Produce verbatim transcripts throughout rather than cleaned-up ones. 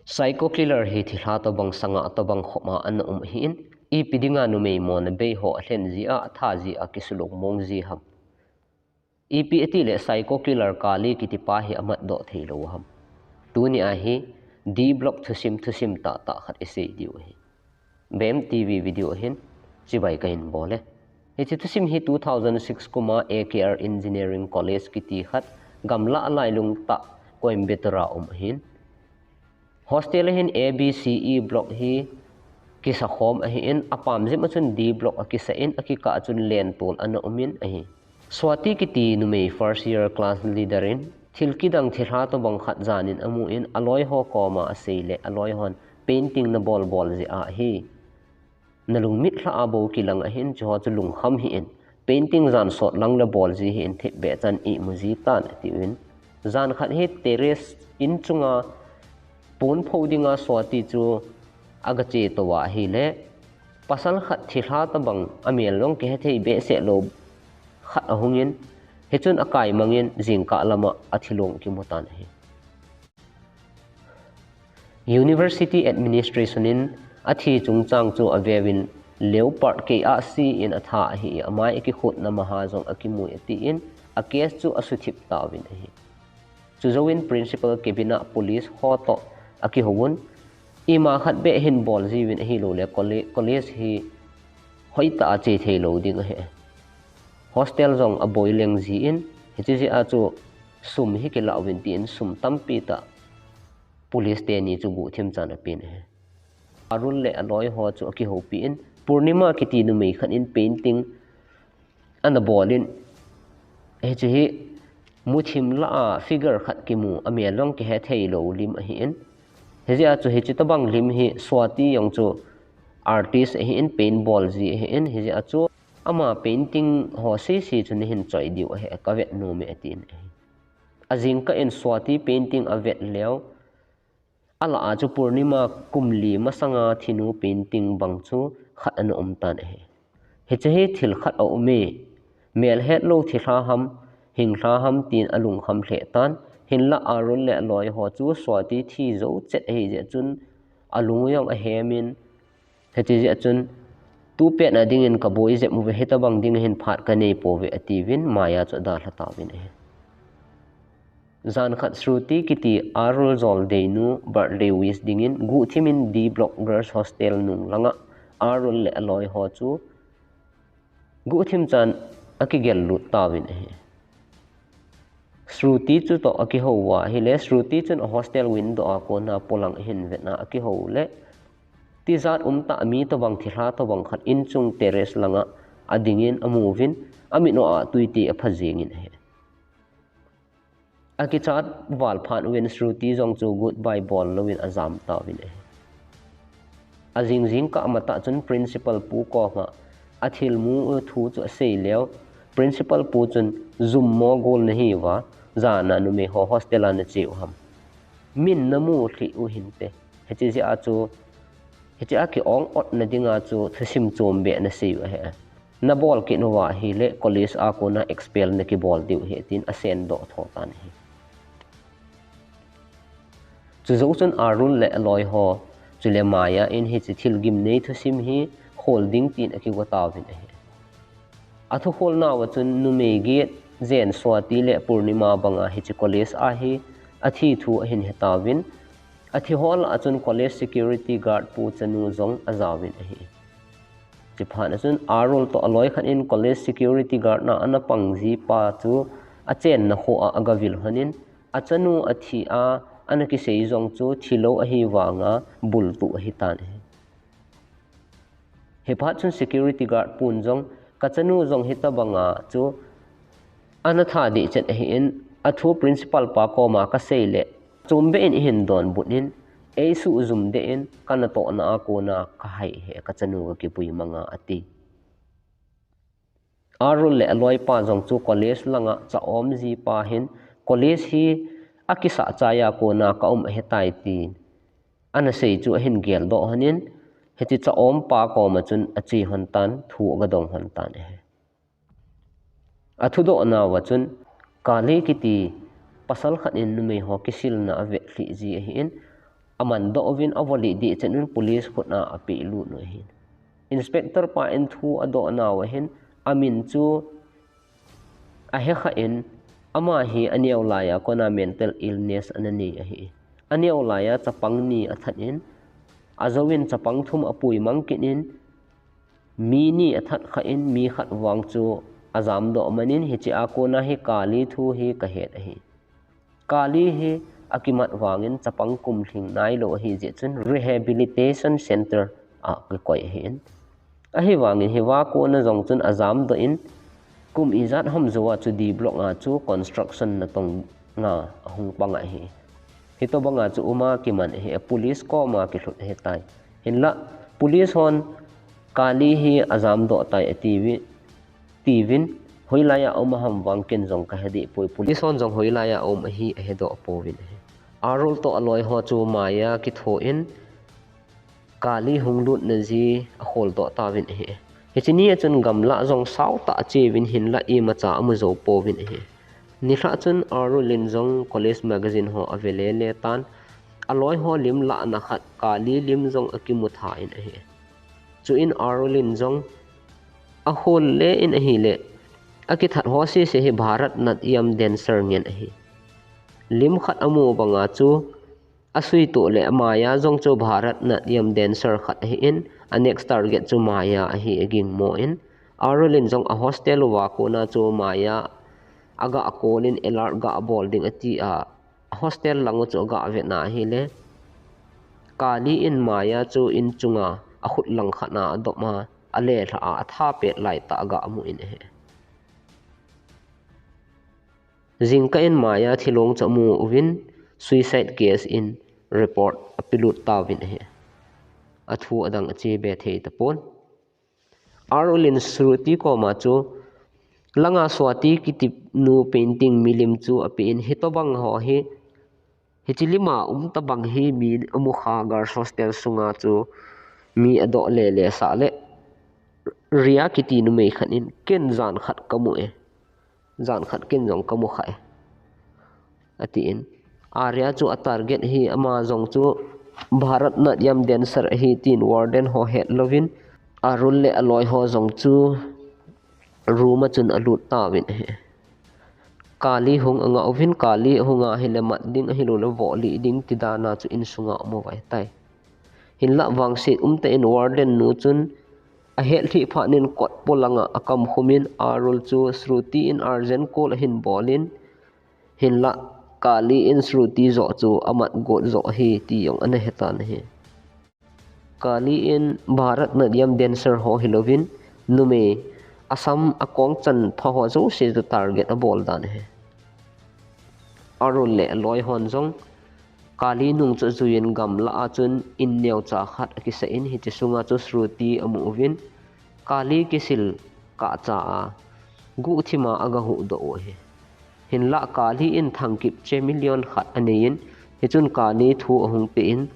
Psycho killer hi thilha tobang sanga tobang khoma ana um ahin, ipi dinga numei mona bei ho alhen jia, atha jia, kisulung mong ji ham. Ipi ati le psycho killer Kali kiti pa hi amat doh thei lou ham. Tuni ahi D Block thusim thusim tah tah khat isei diu ahi. Bem T V video hin chibai kahin bol e. Hiche thusim hi two thousand six kuma A K R Engineering College kiti khat gamla lailung tah Coimbatore a um ahin. Hostel a hin A B C E block hi kisa khom ahin, apam jep a chun D block akisa in, akikah a chun lentol ana um in ahi. Swati kiti numei first year class leader in thil kidang thilha tobang khat jan in amu in, aloi ho koma asei le aloi hon painting nabol bol jeh ahi. Nalung mit lha a bou kilang ahin, chuho chu lungkham hih in, painting jan sot lang le bol ji hih in, thipbeh chan imu ji tan atiuvin. Jan khat hi terrace in chunga pon pho dinga Swati chu aga che tou ahile, pasal khat thilha tobang amel jong kihethei behseh lou khat ahung in, hichun akai mang in jingkah lama athilong kimu tan ahi. University administration in athi chungchang chu aveuvin, Leopard kei a si in atha ahi, amai akikhutna maha jong akimui atin, a case chu asuthip tauvin ahi. Chujouvin principal cabin a police ho toh akihouvun, ima khat beh hin bol jiuvin ahilou le colle-, college hi hoitah a che thei lou ding ahi. Hostel jong aboi leng jin, hiche jeh a chu sum hi kilah uvin tin sum tampi tah police teni chu guhthim chan apen ahi. Arul le aloi ho chu akihoupi in, Purnima kiti numei khat in painting ana bol in, hiche hi muthim lah a figure khat kimu, amel jong kihethei lou lim ahin. Hijeh a chu hiche tobang lim hi Swati jong chu artist ahin, paint bol ji ahin, hijeh a chu ama painting ho sese chu neihin choi diu ahi, kavet nom e atin ahi. Ajingkah in Swati painting avet leu, alah a chu Purnima kum li masanga thinu painting bang chu khat ana um tan ahi. Hiche hi thil khat aum e, mel hetlou thilha ham, hinglha ham tin alungkham lheh tan, hinlah Arul le aloi ho chu Swati thi jou chet ahi jeh chun alung jong ahem in, hiche jeh chun, tupet na dingin kaboi jep uve, hitobang ding hin phat kanei pouve atiuvin, Maya chu adalha tauvin ahi. Jan khat Shruti kiti Arul jol deinu birthday wish dingin guhthim in D Block Girls Hostel nung langa Arul le aloi ho chu guhthim chan akigel lut tauvin ahi. Shruti chu toh akihou uva ahile, Shruti chun a hostel window a kona polang ahin vet a, akihou le, tijat umtah mi tobang thilha tobang khat inchung terrace langa adingin amuvin, amit uva tui ti apha jingin ahi. Akichat val phat uvin Shruti jong chu goodbye bol louvin ajam tauvin ahi. Ajing jingkah matah chun principal pu koma athilmu u thu chu asei leu, principal pu chun, jum mo gol nahi uva, jana numei ho hostel a nache u ham. Min namu lhih u hinte. Hiche jeh a chu, hiche a ki-ong otna dinga chu thusim chom beh nasei u ahi. Nabol kit uva ahile college a kona expel nakibol diu ahi tin asendoh tho tan ahi. Chujou chun Arul le aloi ho, chule Maya in hiche thil gimnei thusim hi khol ding tin akigo tauvin ahi. Athu kholnauva chun numei get jen Swati le Purnima banga hiche college a hi athi thu ahin he tauvin, athi ho lah a chun college security guard pu chanu jong ajaovin ahi. Chuphat a chun Arul toh aloi khat in college security guard na ana pang ji pa chu achenna kho a agavil lhonin, achanu athi a ana kisei jong chu thilou ahi vanga bultuh ahi tan ahi. Hiphat chun security guard pun jong, kachanu jong hitobanga chu ana tha deh chet ahin, athu principal pa koma kasei le, chom beh in eihin donbut in, eisuh jum deh in, kanatohna a kona kahai ahi, kachanu kakipui manga ati. Arul le aloipa jong chu college langa cha-om ji pa hin, college hi akisah chai a kona kaum ahitai tin ana sei chu ahin geldoh lhonin, hiche cha-om pa koma chun ache lhon tan, thu agadong lhon tan ahi. Athudohnauva chun, Kali kiti pasal khat in numei ho kisilna avet lhih ji ahin, aman doh uvin, avoh lih dih chet un police khut a apeh lut u ahi. Inspector pa in thu adoh nau ahin, amin chu ahe kha in, ama hi aneo laiya kona mental illness ana nei ahi. Aneo laiya chapang ni athat in, ajouvin chapang thum apui mang kit in, mi ni athat kha in, mi khat vang chu ajam doh man in, hiche a kona hi Kali thu hi kahet ahi. Kali hi akimat vangin chapang kum lhing nailou ahi jeh chun rehabilitation center a kakoi ahin. Ahivangin hiva kona jong chun ajam doh in, kum ijat ham jouva chu D block a chu construction natong nga ahung pang ahi. Hitobanga chu uma kiman ahi, police koma kilhut ahitai. Hinlah, police hon Kali hi ajam doh tai atiuve, tiuvin, hoilaiya um ham vang ken jong kahe dih poi. Police hon jong hoilaiya um ahi ahedoh pouvin ahi. Arul toh aloi ho chu maiya kitho in, Kali hung lutna ji akhol doh tauvin ahi. Hiche nia chun gamlah jong sao tah acheuvin hinlah imacha amu jou pouvin ahi. Nilhah chun Arul in jong college magazine ho ave lele tan, aloi ho lim lahna khat Kali lim jong akimu tha in ahi. Chuin Arul in jong ahol le in ahile, akithat ho sese hi Bharatanatyam dancer ngen ahi. Lim khat amu banga chu asuitoh le maiya jong chu Bharatanatyam dancer khat ahin, a next target chu maiya ahi aging mo in, Arul in jong a hostel uva kona chu maiya aga kol in alert ga bol ding ati a, a hostel lang u chu aga vetna ahile, Kali in maiya chu in chunga akhut lang khat a adop a, alelhah a, atha pet laitah aga mu in ahi. Jingkah in maiya thilong chu amu uvin, suicide case in report apelut tauvin ahi. Athu adang ache be thei tapon. Arul in Shruti koma chu, langa Swati kiti nu painting milim chu apen, hitobang ho hi, hiche lima um tabang hi mi amu kha, girls hostel sunga chu mi adoh lele sah le, Ria kiti numei khat in ken jan khat kamu e. Jan khat ken jong kamu kha e, atin. Arya chu a target hi ama jong chu Bharatanatyam dancer ahi tin warden ho het louvin, Arul le aloi ho jong chu room a chun alut tauvin ahi. Kali hung anga uvin, Kali ahung ahile mat ding ahilou le voh lih ding ti dan a chu insunga amu vai tai. Hinlah vangset umtah in warden nu chun ahet lhih phat in kot polanga akam khum in Arul chu Shruti in urgent call ahin bol in, hinlah Kali in Shruti joh chu amat got joh ahi ti jong ana he tan ahi. Kali in Bharatanatyam dancer ho hilouvin, numei asam akong chan pha ho jouse chu target abol dan ahi. Arul le aloi hon jong Kali nung chu ajuiyin gamlah a chun in neocha khat akisah in, hiche sunga chu Shruti amu uvin, Kali kisil kah cha a guhthim a aga huhdoh u ahi. Hinlah Kali in thangkip che million khat anei in, hichun Kali thu ahung pe in,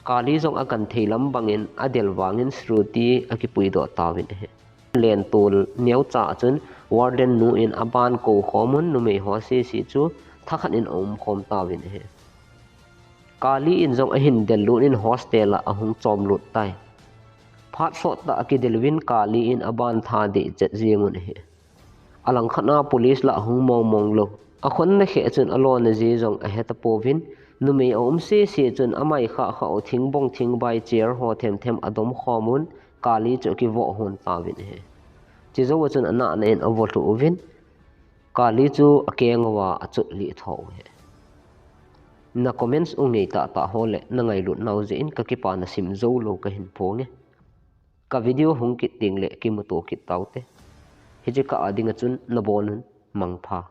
Kali jong akan thei lam bangin adel vangin Shruti akipuidoh tauvin ahi. Lentol neocha a chun warden nu in aban kou khom un, numei ho sese chu thakhat in aum khom tauvin ahi. Kali in jong ahin del lut in hostel a ahung chom lut tai. Phat sot tah akidel uvin Kali in aban tha deh chet jeng un ahi. Alangkhat a police lah ahung mong mong lou. Akhonna kheh chun alona ji jong ahe tapouvin, numei aum sese chun amai khah khah u thingbong thingbai chair ho them them adom khom un, Kali chu akivoh hon tauvin ahi. Chejou a chun anahna in avoh lhuh uvin, Kali chu akeng uva achot lih tho u ahi. Na comments u ngei tah tah ho le na ngailut nau jeh in kakipana sim jou lou kahin phong e. Ka video hung kit ding le kimuto kit taute. Hiche kah a dinga chun nabon un mangpha.